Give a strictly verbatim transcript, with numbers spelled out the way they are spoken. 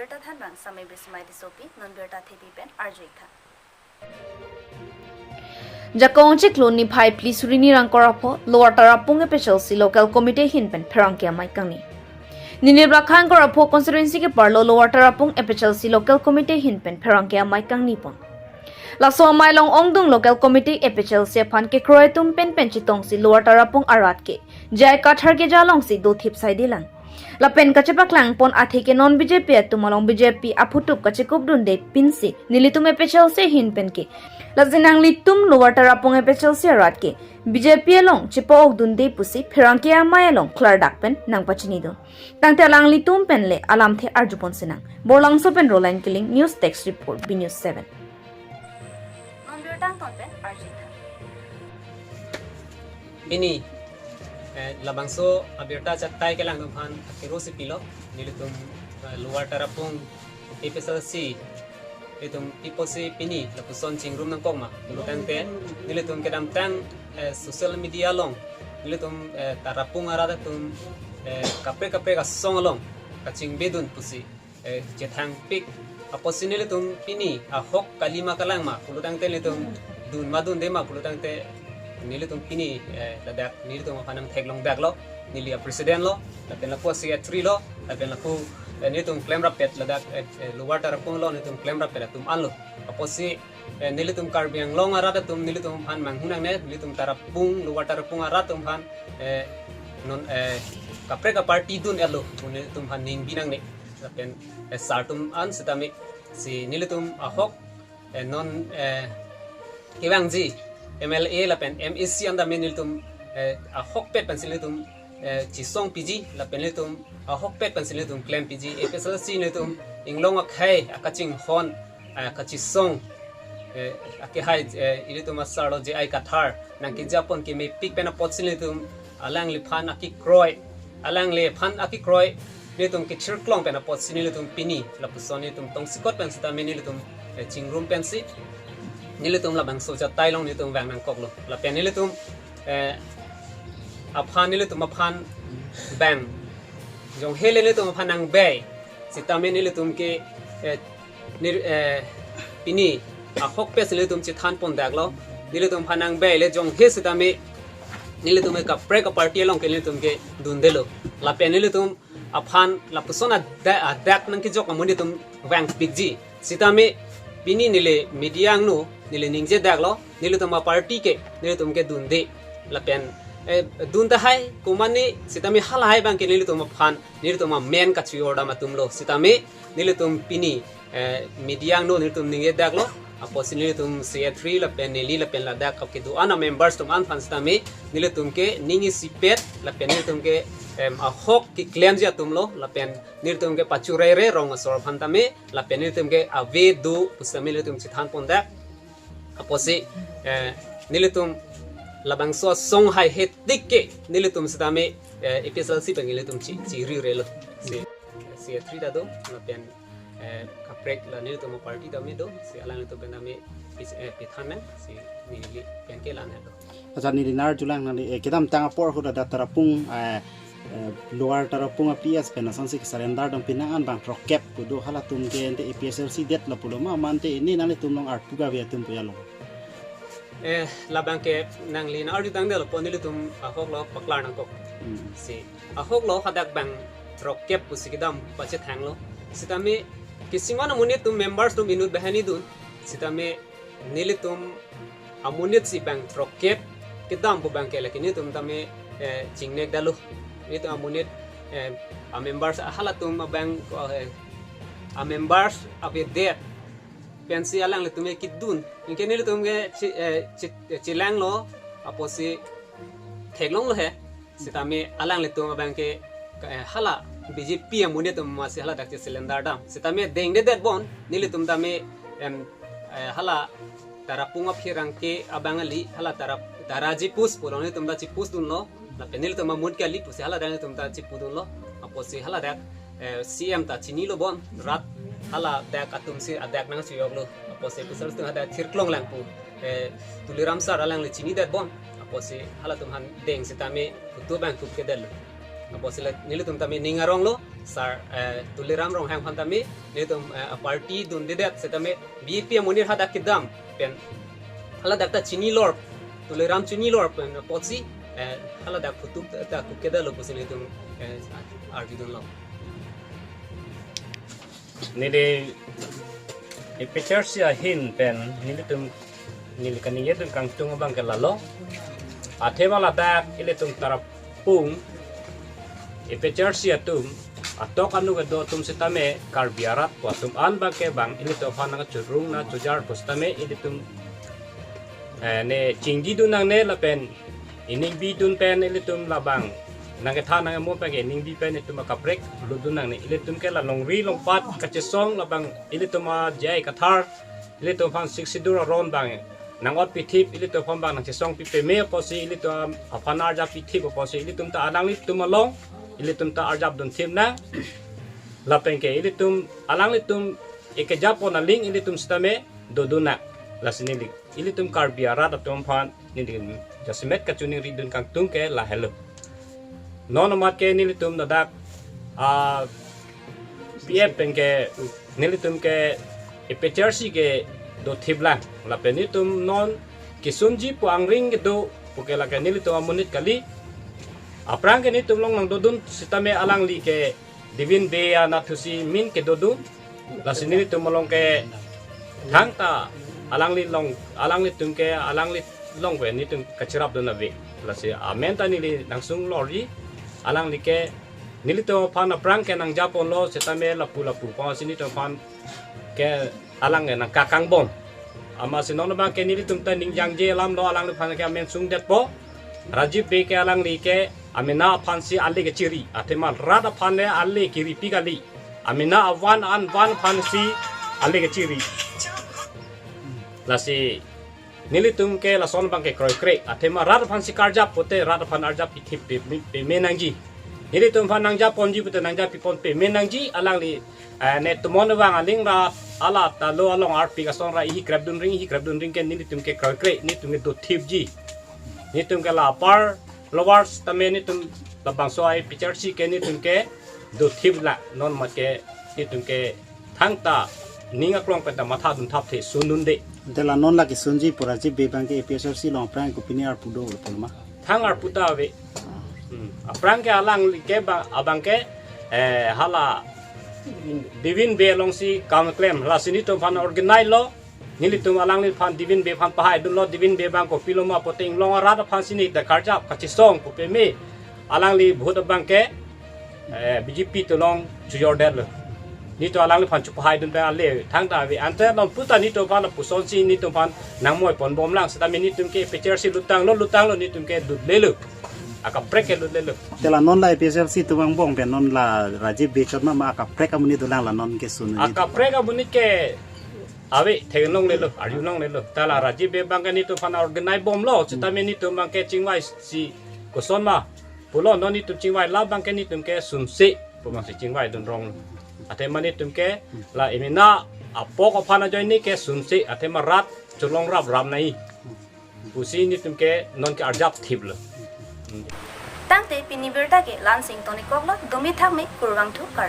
Birta thanbang Samai Bismai Tissopi, non birta thepi pen arju-ik tha. Jakong chiklo niphai phli suri ni ingkoi ra pho, Lower Tarapung A P H L C Local Committee ahin pen pherangke amei kangni. Nini Blakhang ingkoi ra pho constituency keparlo Lower Tarapung A P H L C Local Committee ahin pen pherangke amei kangni pon. Laso amei along ongdung Local Committee A P H L C aphan kekroi atum pen pen chetongsi Lower Tarapung arat ke J I Kathar keja alongsi dothip saidelang. Lapen kachepaklang pon athe ke non B J P atum along B J P aphutup kachekupdunde pinsi nelitum A P H L C ahin pen ke. Lasi nanglitum Lower Tarapung A P H L C arat ke B J P along chepa-okdunde pusi pherangke amei along klardak pen nangpachinidun. Tangte alanglitum pen le alamthe arjupon sinang. Borlangso pen Roland Killing, News Desk Report, B News seven. Non birta angton pen arju-ik tha. Pini, eh, labangso abirta chattai kelang atum aphan akiro si pilo, nelitum, eh, Lower Tarapung A P H L C, nelitum pi apotsi pini lapuson chingrum nangkok ma, pulo tangte, nelitum kedamtang, eh, social media along, nelitum, eh, Tarapung arat atum, eh, kaprek kaprek asong along kachingbedun pusi, eh, chethangpik apotsi nelitum pini ahok kali ma kalang ma, pulo tangte nelitum dun ma dunde ma, pulo tangte nelitum pini, eh, ladak nelitum aphan nangtheklongdaklo, neli a-president lo, lapen lapu a-secretary lo, lapen lapu, eh, nelitum klemrappet ladak, eh, eh, Lower Tarapung lo, nelitum klemrappet atum anlo. Apotsi, eh, nelitum Karbi Anglong arat atum nelitum aphan manghu nangne, nelitum Tarapung, Lower Tarapung arat atum aphan, eh, non, eh, kaprek a-party dun-etlo, nelitum aphan ningbi nangne. Lapen, eh, sar atum an sitame si nelitum ahok, eh, non, eh, kevangji M L A lapen M A C an tame nelitum, eh, ahokpet pensi nelitum, eh, chesong piji, lapen nelitum ahokpet pensi nelitum klem piji, A P H L C nelitum inglong akhei akachinghon, eh, kachesong, eh, akehai, eh, ilitum asar lo J I Kathar nangkejapon kemepik pen apotsi nelitum alangliphan akekroi, alangliphan akekroi nelitum kechirklong pen apotsi nelitum pini lapuson nelitum tongsekot pen sitame nelitum, eh, chingrum pensi nelitum labangso chattai along nelitum vang nangkoklo. Lapen nelitum, eh, aphan nelitum aphan bang jonghele nelitum aphan nangbei sitame nelitum ke, eh, nir-, eh, pini ahokpet si nelitum chethan pondaklo. Nelitum aphan nangbei le jonghe sitame nelitum ke kaprek a-party along ke nelitum ke dundelo. Lapen nelitum aphan lapuson ada-, adak nangkejok amonit atum vangpikji. Sitame pini neli media angno neli ningjedaklo, nelitum a-party ke nelitum ke dunde. Lapen, eh, dun tahai komane sitame halahai abang ke nelitum aphan, nelitum amen kachiordam atumlo. Sitame nelitum pini, eh, media angno nelitum ningjedaklo, apotsi nelitum secretary lapen neli lapen ladak kap kedo-an a-members atum an aphan sitame nelitum ke ning isipet lapen nelitum ke, em, ahok keklemji atumlo, lapen nelitum ke pachu rere rong asor aphan tame, lapen nelitum ke ave do pusitame nelitum chethan pondak. Apotsi, eh, nelitum labangso asong haihe tik ke nelitum sitame, eh, A P H L C pen nelitum chi, chiri relo. Si, si three ta do, lapen, eh, kaprek la nelitum a-party tame do, si alanglitum pen tame pis-, eh, pithan nang, si neli pen ke la-an do. Accha, neli nar julang nangli, eh, kedamtang apor ahut ada Tarapung, eh, eh, Lower Tarapung a-P S pen asonsi ke-surrender dam pinang an bang throk kep pu do, halatum ke ante A P H L C det lapulo ma, mante ini nanglitum along arpu kave atum pu ya lo. Eh, labang ke nangli nang arjutangdetlo, pon nelitum ahok lo paklar nangkok. Hmm. Si ahok lo hadak bang throk kep pusi kedam pachethanglo. Sitame kisiman amonit atum members atum inut banghini dun. Sitame nelitum amonit si bang throk kep kedam pu abang ke lake nelitum tame, eh, chingnekdetlo. Nelitum amonit, eh, a-members halatum abang, eh, a-members avedet pensi alanglitum ke kedun. Anke nelitum ke che-, eh, che-, chelanglo, apotsi theklonglo he. Sitame alanglitum abang ke, eh, hala B J P amonit atum masi haladak che-surrender dam. Sitame dengdedet bon, nelitum tame, em, eh, hala Tarapung apherangke abang kali, hala Tara, Tara chepus pu along nelitum ta chepusdunlo. Lapen nelitum amonit kali pusi haladak nelitum ta chepudunlo. Apotsi haladak, eh, C M ta chinilo bon, rat haladak atumsi adak nangchiyoklo. Apotsi pusar atum hadak thirklong lang pu, eh, Tuliram sar alangli chinidet bon. Apotsi halatum aphan deng sitame putu bang kup kedetlo. Apotsi la nelitum tame ning aronglo, Sar, eh, Tuliram Ronghang aphan tame, nelitum, eh, party dundedet setame, B J P amonit hadak kedam pen, haladak ta chinilor, Tuliram chinilor pen apotsi, eh, haladak phutuk ta kukeda lo pusi nelitum, eh, arjudunlo. Neli APHLC ahin pen nelitum, neli kaningjedun kangtung abang ke lalo. Athema ladak ilitum Tarapung APHLC atum atok anu kedo atum setame Karbi arat pu atum an abang ke bang ilitum aphan nangchurung nangchojar pu setame ilitum, eh, ne chingjidun nangne lapen ining bidun pen ilitum labang nangkethan nangkemon pen ke ining bi pen itum akaprek lutdun nangne. Ilitum ke la longri longpat kachesong labang ilitum a J I Kathar ilitum aphan Sixth Schedule aron abang nang-ot pithip ilitum aphan abang nangchesong pi peme apotsi ilitum aphan arjap pithip apotsi ilitum ta alanglitum along ilitum ta arjap dunthip nang. Lapen ke ilitum alanglitum ekejapon aling ilitum setame dodun nang. Lasi neli ilitum Karbi arat atum aphan neli jasemet kachiningridun kangtung ke lahelo. Non amat ke nelitum ladak, ah, P F pen ke nelitum ke APHLC ke dothip lang. Lapen nelitum non kesunji pu angring kedo pu ke lake nelitum amonit kali. Aphrang ke nelitum along nangdodun setame alangli ke Divin Bey anatthusi min kedodun. Lasi nelitum along ke thangta alangli along, alanglitum ke alangli along ke nelitum kachirapdun ave. Lasi amen ta neli nangsung lorji alangli ke nelitum aphan aphrang ke nangjaponlo setame lapu lapu apotsi nelitum aphan ke alang ke nangkakang bom. Amatsi non abang ke nelitum ta ningjangje alam lo alangliphan ke amen sungdetpo. Rajiv Bey ke alangli ke amena aphansi ale kechiri. Athema rat aphan le ale kiripi kali. Amena avan an van aphansi ale kechiri. Lasi nelitum ke lason abang ke kroikre. Athema rat aphansi karjap pote rat aphan arjap pithip pe, pe, peme nangji. Nelitum aphan nangjaponji pote nangjap pipon peme nangji alangli, eh, ne tomon abang aling ra ala talo along arpi kason ra ihi krepdun ring ihi krepdun ring ke nelitum ke kroikre nelitum ke dothipji. Nelitum ke la apar lower setame nelitum labangso APHLC ke nelitum ke dothip la non amat ke nelitum ke thangta ning aklong pen ta matha dunthap the sundunde. Ante la non la kesunji pu Rajiv Bey abang ke APHLC along aphrang kopine arpu do pu ma? Thang arpu ta ave. Hmm. Aphrang ke alangli ke ba abang ke, eh, hala Divin Bey alongsi kam klem lasi nelitum aphan organize lo. Nelitum alangliphan Divin Bey aphan pahaidunlo, Divin Bey abang kopilo ma pote inglong arat aphansi ne ta karjap kachesong pu peme. Alangli vote abang ke, eh, BJP atum along chojordetlo. Nelitum alangliphan chopahaidun pen ale thangta ave ante non puta nelitum aphan pusonsi nelitum aphan nangmoi ponbom lang setame nelitum ke APHLC lutanglo lutanglo nelitum ke lutlelo. Akaprek ke lutlelo. Te la non la APHLC atum angbong pen non la Rajiv Bey chot ma ma akaprek amonit dolang la non kesun. Akaprek amonit ke ave theklonglelo, arjulonglelo. Ta la Rajiv Bey abang ke nelitum aphan organize bomlo, setame nelitum abang ke chingvaisi koson ma pulo, non nelitum chingvai la abang ke nelitum ke sunse pu abangsi chingvaidun rong. Athema nelitum ke la emena apok aphan ajoine ke sunse, athema rat cholong rap ram nai pusi nelitum ke non ke arjap thiplo. Hmm. Tangte pini birta ke la-ansi ingtonikoklo, dumi thakme, kurvangthu kar.